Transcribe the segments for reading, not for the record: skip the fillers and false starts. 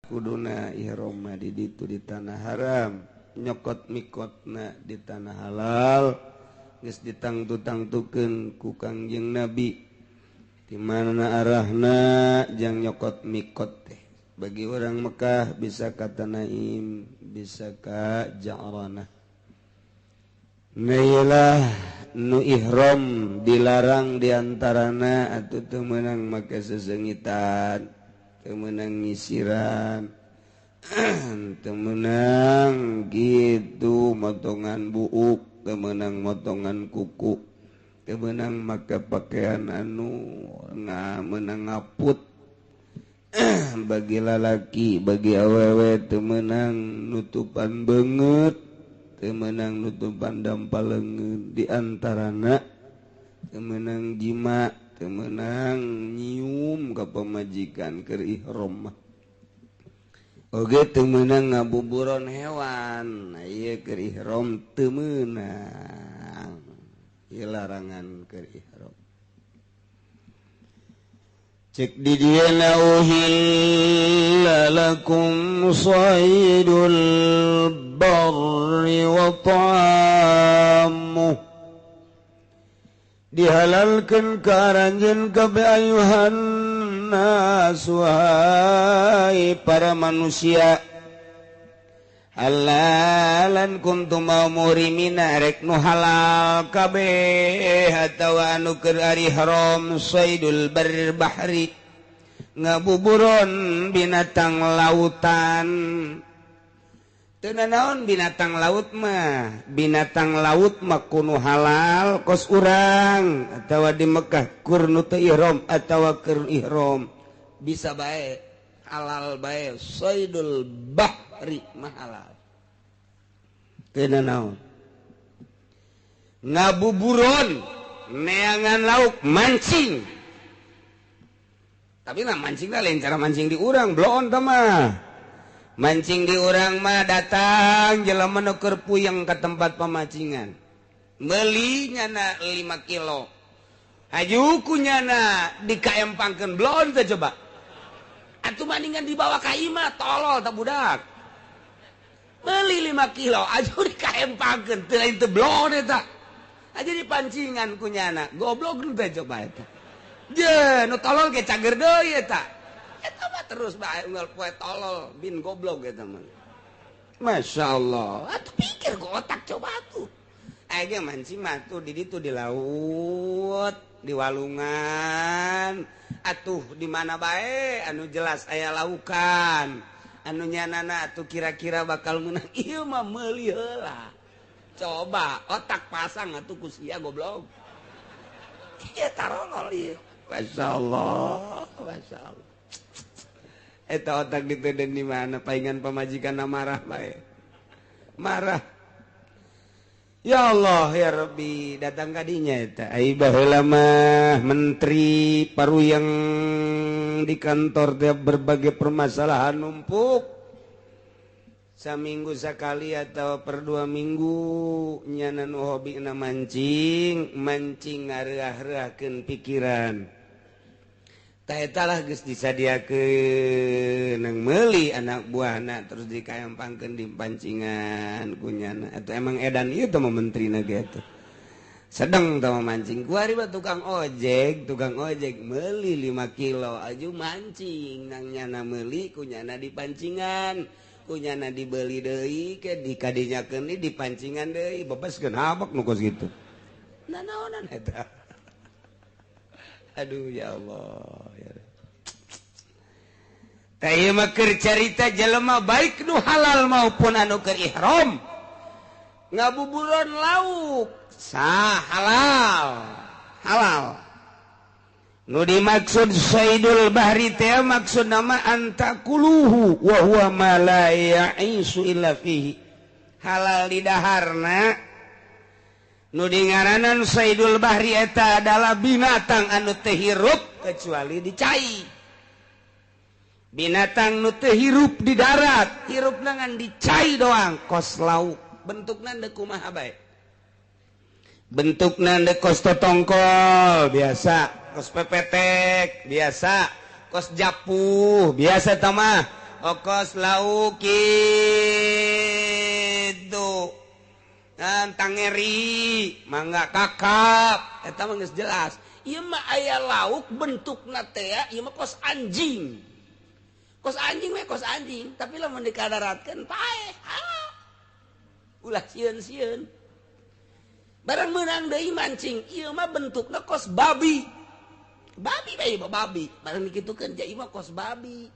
Kuduna ihram mah di ditu, di tanah haram, nyokot mikotna di tanah halal. Geus ditangtu-tangtukeun ku Kangjeng Nabi di mana arahna jang nyokot mikot teh. Bagi orang Mekah bisa ka Tan'im, bisa ka Ja'ranah. Nah, nu ihram dilarang diantarana atau teu meunang make sesengitan, teu meunang nyisiran, teu meunang gitu motongan buuk, teu meunang motongan kuku, teu meunang make pakaian anu nga meunang ngaput bagi lalaki. Bagi awewe teu meunang nutupan beungeut, teu meunang nutupan dampal leungeun. Diantarana teu meunang jima, teu meunang nyium ka pamajikan keur ihram mah. Oge teu meunang ngabuburon hewan. Nah, ieu keur ihram teu meunang. Ieu larangan keur ihram. Cek di dieu, "Uhilla lakum saydul barri wa ta'amuh." Dihalalkeun ka aranjeun kabeh, ayuhan nas, wahai para manusia, halalan kuntum muhrimina, rek nu halal kabeh atawa anu keur ari haram, saydul barri bahri, ngabuburon binatang lautan. Teu naon binatang laut mah. Binatang laut mah kudu halal kos urang atawa di Mekah kur nu teu ihram atawa keur ihram, bisa bae, halal bae. Saydul bahri mah halal, teu naon ngabuburon, neangan lauk, mancing. Tapi nah, mancing lain cara mancing di urang, bloon mah. Mancing di urang mah datang jelema nu keur puyeng ke tempat pemancingan, meuli nyana 5 kilo, aju ku nyana dikaempangkeun. Bloon teh coba atuh, bandingan dibawa ka imah. Tolol teh budak, beli 5 kilo aju dikaempangkeun, teu lain teu bloon eta, aja dipancingan ku nyana. Goblok teh coba eta. Je nu tolol ge cager deui eta. Eta mah terus bae unggal poe tolol bin goblok eta mah. Masya Allah, atuh pikir ku otak coba tuh. Aya mancing mah tuh di ditu, di laut, di walungan, atuh di mana bae anu jelas aya laukan anu nyanana atuh kira-kira bakal menang. Ieu mah meuli heula. Coba otak pasang atuh ku sia, goblok. Ieu tarolol ieu. Masya Allah, Masya Allah. Eta otak diteden di mana? Paingan pamajikan marah bae, marah. Ya Allah ya Rabbi, datang kadinya eta. Ai baheula mah menteri paru yang di kantor tiap berbagai permasalahan numpuk, saminggu sekali atau per 2 minggu nyana nu hobi na mancing, mancing ngareah-reahkeun pikiran. Lah, geus disadiakeun nang meuli anak buahna, terus dikaempangkeun di pancingan ku nyana. Atau emang edan ieu teh mah, menterina ge atuh sedang tah mancing. Kuari mah tukang ojek, tukang ojek meuli 5 kilo aju mancing nang nyana, meuli ku nyana di pancingan, ku nyana dibeli deui ke dikadinyakeun di pancingan deui, bebaskeun habak nu kos kitu. Nah, naonan eta? Aduh, ya Allah ya. Mah carita jelema baik nu halal maupun anu keur ihram, ngabuburon lauk sah, halal, halal. Nu dimaksud saydul bahri teh maksud nama antakuluhu wa huwa ma la ya'isu illa fihi, halal di daharna. Nu dingaranan saydul bahri eta adalah binatang anu teu hirup kecuali di cai, binatang nu teu hirup di darat, hirup ngan di cai doang, kos lauk. Bentukna deuk kumaha bae, bentukna deuk kos totongkol biasa, kos pepetek biasa, kos japuh biasa, tamah. Okos lauk kitu. Tangeri mangga kakap eta mah geus jelas. Ieu mah aya lauk bentukna teh ieu mah kos anjing. Kos anjing we kos anjing, tapi lamun dikadaratkeun paeh. Ulah sieun-sieun. Barang meunang deui mancing, ieu mah bentukna kos babi. Babi bae babi, barang dikitukeun ja ieu mah kos babi.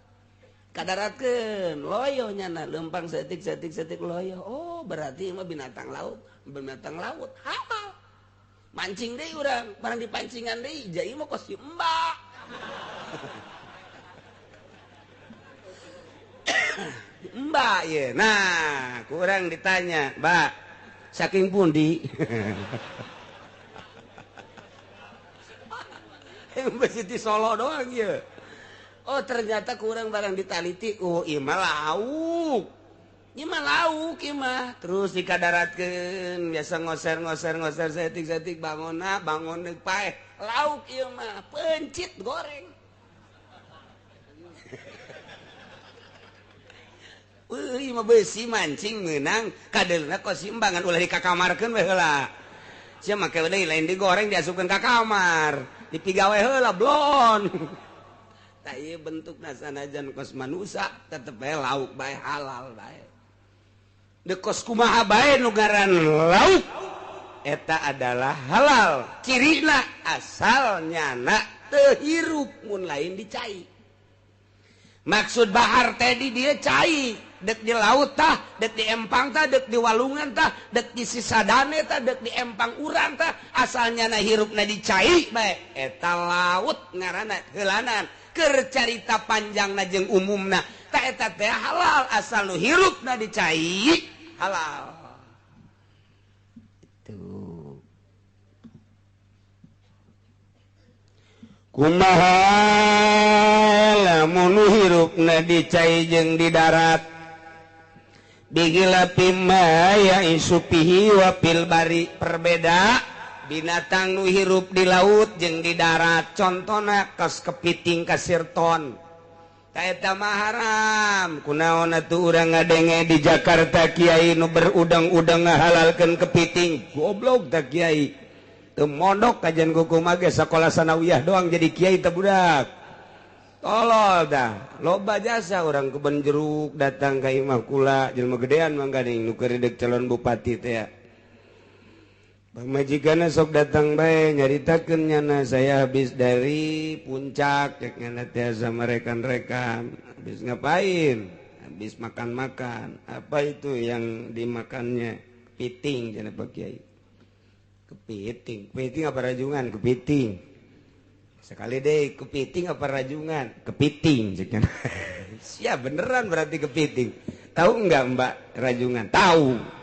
Kadaratkeun loyo nyana lempang setik setik setik loyo. Oh berarti mah binatang laut halal. Mancing deui urang, barang dipancingan deui ja ieu mah kos si mbak. Mbak ye. Nah, kurang ditanya, Mbak, saking pundi? Besi di Solo doang ye. Oh ternyata kurang barang ditaliti. Oh ieu mah lauk. Ieu mah lauk ieu mah. Terus dikadaratkeun biasa ngoser-ngoser-ngoser setik-setik bangonna bangon deuk paeh. Lauk ieu mah pencit goreng. Euy mah beusi mancing meunang kadeulna kos simbangan ulah dikakamarkeun we heula. Sia make deui lain digoreng diasupkeun ka kamar, dipigawe heula blon. Tah ieu bentukna sanajan kos manusa tetep bae lauk bae halal bae. Deuk kos kumaha bae nu ngaran lauk eta adalah halal. Cirina asal nyana teu hirup mun lain dicai. Maksud bahar tadi dia cai, dek di laut tah, dek di empang tah, dek di walungan tah, dek di sisadane tah, dek di empang urang tah, asalnya na hirupna dicai bae eta laut ngaranna heulanan. Keur carita panjangna jeung umumna tah eta teh halal asal nu hirupna dicai halal. Itu kumaha lamun nu hirupna dicai jeung di darat bigila pima ya isupihi wa fil bari. Perbeda binatang nu hirup di laut jeung di darat, contona kos kepiting kasirton ta eta mah haram. Kunaon atuh urang ngadenge di Jakarta kiai nu berudang-udang ngahalalkeun kepiting, goblok ta kiai. Teu mondok kajian kuku mage sekolah sanawiyah doang jadi kiai teh budak. Tolol dah, loba jasa orang kebun jeruk datang ka imah kula jelema gedean mangkaning nu keur deuk calon bupati teh. Pamajikanna sok datang bae nyaritakeun nyana saya habis dari puncak cek nyana teh sama rekan-rekan. Habis ngapain? Habis makan-makan. Apa itu yang dimakannya? Kepiting cenah Pak Kiai. Kepiting, kepiting apa rajungan? Kepiting. Sekali deh, kepiting apa rajungan? Kepiting. Siap beneran berarti kepiting. Tahu enggak Mbak rajungan? Tahu.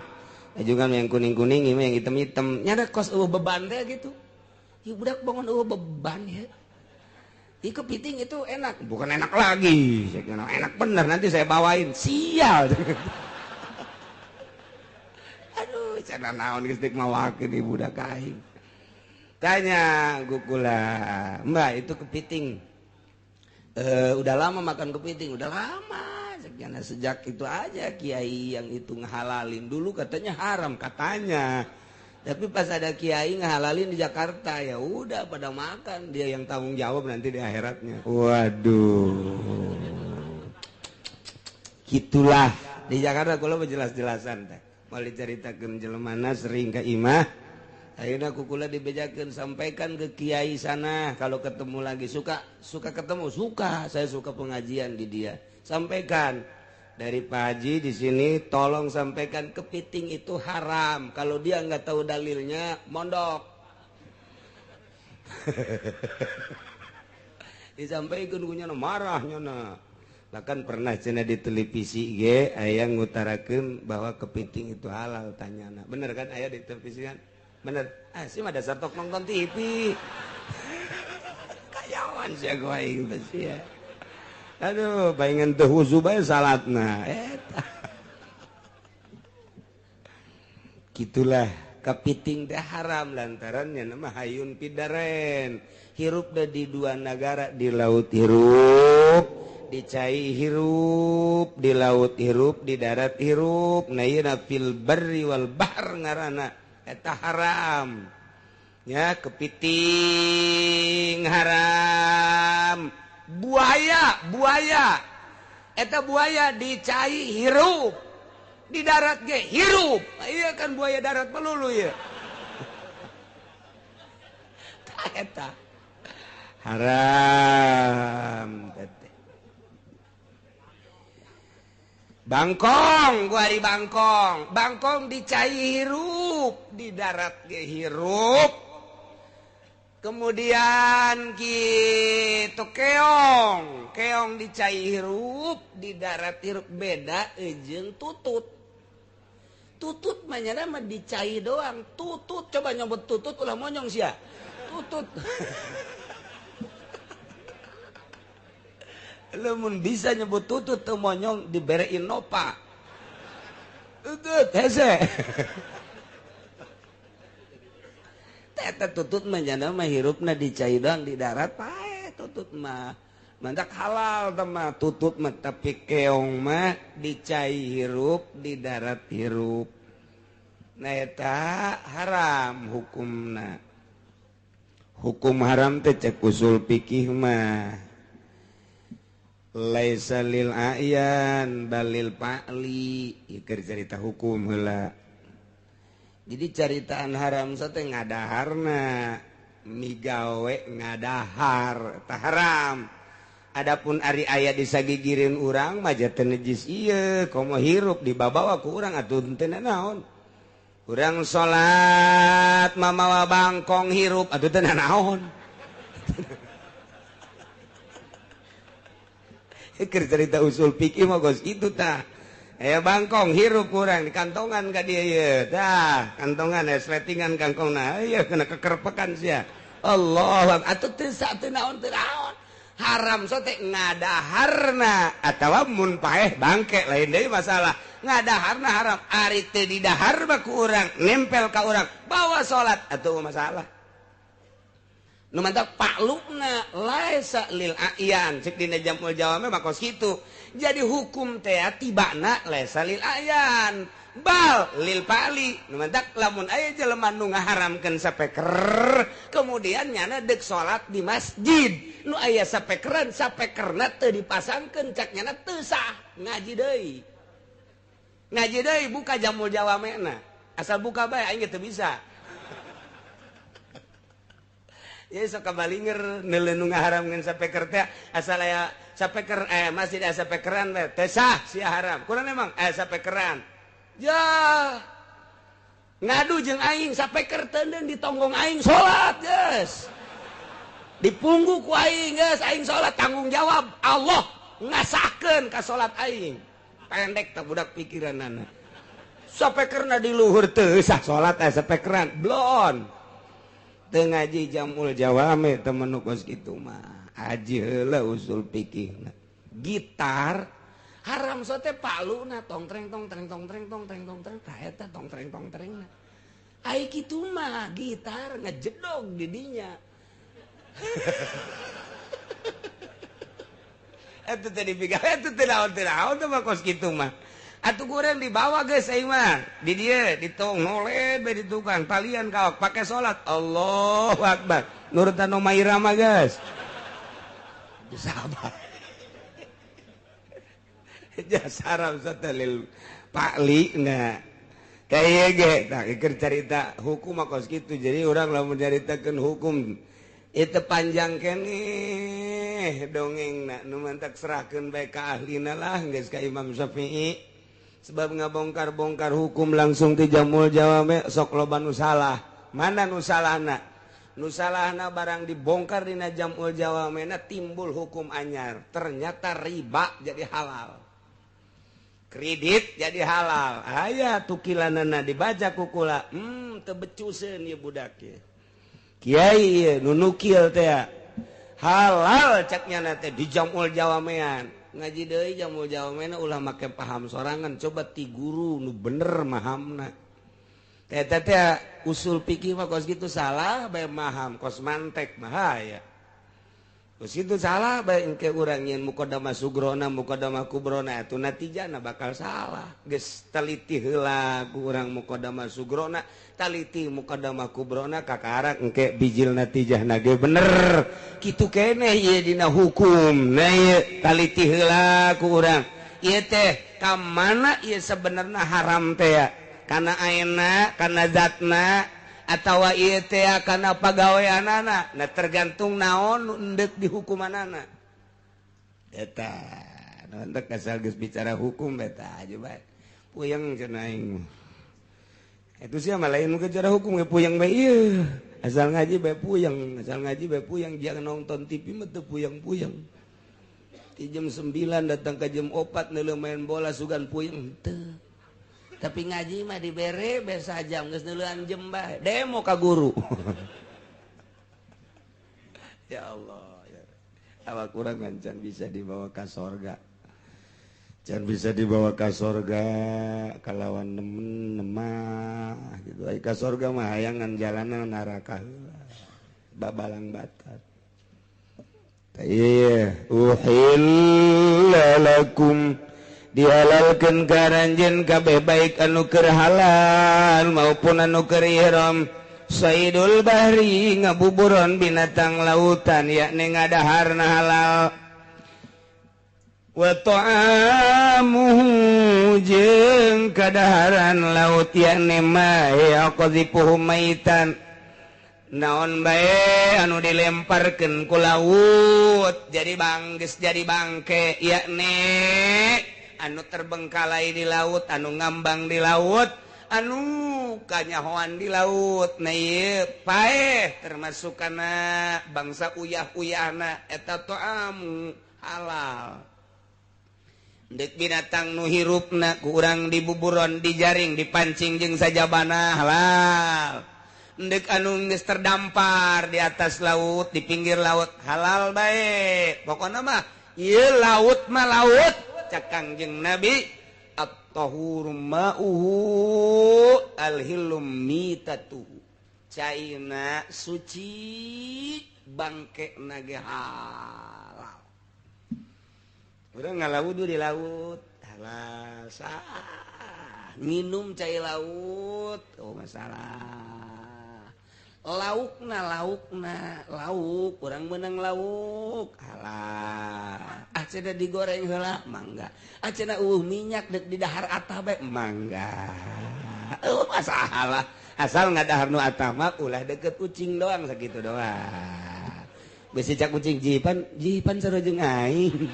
Rajungan yang kuning-kuning, yang hitam-hitam. Nyada kos eueuh beban teh gitu. Ieu budak bangun eueuh beban ya. Ih kepiting itu enak, bukan enak lagi. Enak bener nanti saya bawain. Sial. Aduh, cenah naon geus deuk mawakeun ieu budak aing. Tanya gukula, Mbak itu kepiting. Udah lama makan kepiting, udah lama. Karena sejak itu aja kiai yang itu ngehalalin. Dulu katanya haram katanya. Tapi pas ada kiai ngehalalin di Jakarta, ya udah pada makan. Dia yang tanggung jawab nanti di akhiratnya. Waduh. Gitulah di Jakarta kalau jelas-jelasan teh. Mau diceritakeun jelemana sering ke imah. Ayeuna kukula dibejakeun, sampaikan ke kiai sana kalau ketemu lagi. Suka suka ketemu, suka. Saya suka pengajian di dia. Sampaikan dari Pak Haji di sini, tolong sampaikan kepiting itu haram. Kalau dia nggak tahu dalilnya, mondok. Disampaikan kunyana marah nyana. Bahkan pernah cenah di televisi ge aya ngutarakeun bahwa kepiting itu halal tanyana. Bener kan aya di televisi kan? Bener. Ah sih mah dasar tok nonton TV. Kayawan sia gua aing teh sia. Aduh, bayangan teu huzu bae salatna. Eta. Gitulah kepiting teh haram lantaran nya mah hayun pidaren. Hirup da di dua negara, di laut hirup, Di cai hirup, di laut hirup, di darat hirup. Nah ieu fil barri wal bahr ngaranna eta haram. Ya kepiting haram, buaya, buaya. Eta buaya di cai hirup, di darat ge hirup. Iya kan buaya darat melulu ya. Eta haram. Bangkong, gua di bangkong. Bangkong dicai hirup, di darat ge hirup. Kemudian gitu keong, keong dicai hirup, di darat hirup, beda jeung tutut. Tutut mah nya mah dicai doang. Tutut coba nyebut tutut ulah monyong sia. Tutut. Lamun bisa nyebut tutut teu monyong dibere Innova. Tutut hese. Eta tutut mah nya mah hirupna dicai doang di darat pae tutut mah. Mantak halal teh mah tutut mah, tapi keong mah dicai hirup, di darat hirup. Nah eta haram hukumna. Hukum haram teh cek usul fikih mah. Laisa lil a'yan balil fa'li, ieu keur carita hukum heula. Jadi caritaan haram teh ngadaharna, migawe ngadahar tah haram. Adapun ari aya disagigireun urang mah teu najis ieu, komo hirup dibabawa ku urang atuh teu naon. Urang salat mamawa bangkong hirup atuh teu naon. Keur cerita usul fikih mah geus kitu tah. Aya bangkong hirup kurang di kantongan ka dieu ieu. Tah, kantongan aya sletingan kangkongna. Ieu kena kekerpekan sia. Allah, atuh teu teu naon teu naon. Haram so teh ngadaharna atawa mun paeh bangke lain deui masalah. Ngadaharna haram, ari teu didahar mah ku urang, nempel ka urang, bawa salat atuh masalah. Nu mantak paklukna laisa lil a'yan cek dina Jamul Jawame mah kos kitu. Jadi hukum teh tibana laisa lil a'yan bal lil fa'li. Nu mantak lamun aya jelema nu ngaharamkeun sapeker kemudian nyana deuk salat di masjid nu aya sapekeran, sapekerna teu dipasangkeun cak nyana teu sah. Ngaji deui, ngaji deui buka Jamul Jawamena, asal buka bae aing teu bisa. Ya sok kabalinger neuleuh nu ngaharamkeun sapeker teh asal aya sapeker masjid aya sapekeran teh teu sah sia haram. Kurang emang aya sapekeran. Ya ngadu jeung aing sapeker teuneun ditonggong aing salat geus. Dipunggu ku aing geus aing salat tanggung jawab Allah ngasahkeun ka salat aing. Pendek tah budak pikiranana. Sapekerna di luhur teu sah salat aya sapekeran blon. Teu ngaji Jamul Jawame temen nu kos kitu mah. Aji heula usul fikihna. Gitar haram so teh paluna tong treng tong treng tong treng tong treng tong treng tah eta tong treng tong trengna. Ai kitu mah gitar ngejedog di dinya. Eta teh dipigawe eta teh naon teh mah kos kitu mah. Atuh kurang dibawa geus aing mah di dieu ditong noled bae di tukang talian kaok pake salat Allahu akbar nurutan Oma Irama geus. Sabar. Jasara satalil pakli na kayak ge tah keur carita hukum mah kos kitu. Jadi urang lamun nyaritakeun hukum itu panjang keneh dongengna nu mantak serahkeun bae ka ahlina lah geus ka Imam Syafi'i. Sebab ngabongkar-bongkar hukum langsung ti Jamul Jawame sok loba nu salah. Mana nu salahna? Nu salahna barang dibongkar dina Jamul Jawamena timbul hukum anyar. Ternyata riba jadi halal. Kredit jadi halal. Aya tukilanana dibaca ku kula. Teu becuseun ieu budak ieu. Kiai ieu nu nukil teh halal cek nyana teh di Jamul Jawamean. Ngaji deui Jamul Jawamena ulah make paham sorangan, coba ti guru nu bener mahamna. Eta teh usul fikih mah kos kitu salah bae maham kos mantek bahaya. Terus itu salah bae engke urang nyeun muqaddamah sugrona muqaddamah kubrona atuh natijana bakal salah. Geus teliti heula ku urang muqaddamah sugrona, taliti muqaddamah kubrona kakarak engke bijil natijahna ge bener. Kitu keneh ieu dina hukum. Nah ieu taliti heula ku urang. Ieu teh ka mana ieu sebenarna haram teh ya? Kana aena, kana zatna atawa ieu teh kana pagaweanana. Nah tergantung naon nu endek di hukumanana. Eta naon teh asal geus bicara hukum eta aja bae. Puyeng cenah aing. Itu sih mah lain bicara hukum ge puyeng bae ieu. Asal ngaji bae puyeng, asal ngaji bae puyeng, jangan nonton TV mah teu puyeng-puyeng. Di jam 9 datang ke jam 4 neuleuh main bola sugan puyeng teu. Tapi ngaji mah dibere biasa jam geus neuleuhan jam bae demo ka guru. Ya Allah, ya. Awak urang can bisa dibawa ka sorga. Can bisa dibawa ka sorga kalawan nemen nemah gitu. Ai ka sorga mah hayangan jalanan neraka heula. Babalang batat. Iya, uhilla lakum dihalalkeun ka aranjeun kabeh baik anu keur halal maupun anu keur ihram. Saidul bahri ngabuburon binatang lautan yakni ngadaharna halal. Wa ta'amuhu jeung kadaharan laut yakni ma yaqdhifuhu maitan. Naon bae anu dilemparkeun ku laut jadi bangges jadi bangke yakni anu terbengkalai di laut, anu ngambang di laut, anu kanyahoan di laut. Nah ieu paeh termasuk kana bangsa uyah-uyahna eta ta'amu halal. Deuk binatang nu hirupna ku urang dibuburon, dijaring, dipancing jeung sajabana halal. Ndek anu geus terdampar di atas laut, di pinggir laut halal bae. Pokona mah ieu laut mah laut cak Kangjeng Nabi at-tahuru ma'uhu al-hillu mitatuhu. Caina suci bangke na ge halal. Urang ngalawudu di laut halal sah. Minum cai laut oh masalah. Laukna laukna lauk kurang menang lauk halal. Ah cenah digoreng heula mangga. Ah cenah eueuh minyak deuk di dahar atah bae mangga. Eueuh masalah. Asal ngadahar nu atah mah ulah deket ucing doang sakitu doang. Bisi cak ucing jipan jipan sarua jeung aing.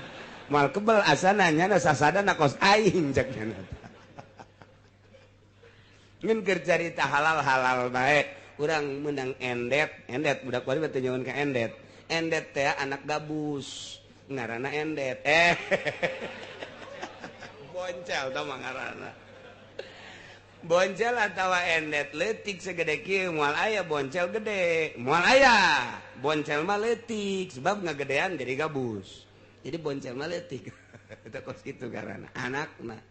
Moal kebel asana nyana sasadana kos aing cak nyana. Ngan keur carita halal-halal bae. Urang menang endet, endet budak bari teh nyawan ka endet. Endet teh anak gabus, ngaranna endet. Boncel tah mah ngaranna. Boncel atawa endet leutik segede kieu moal aya boncel gede, moal aya. Boncel mah leutik sebab ngagedean jadi gabus. Jadi boncel mah leutik. Eta kos kitu ngaranna anakna.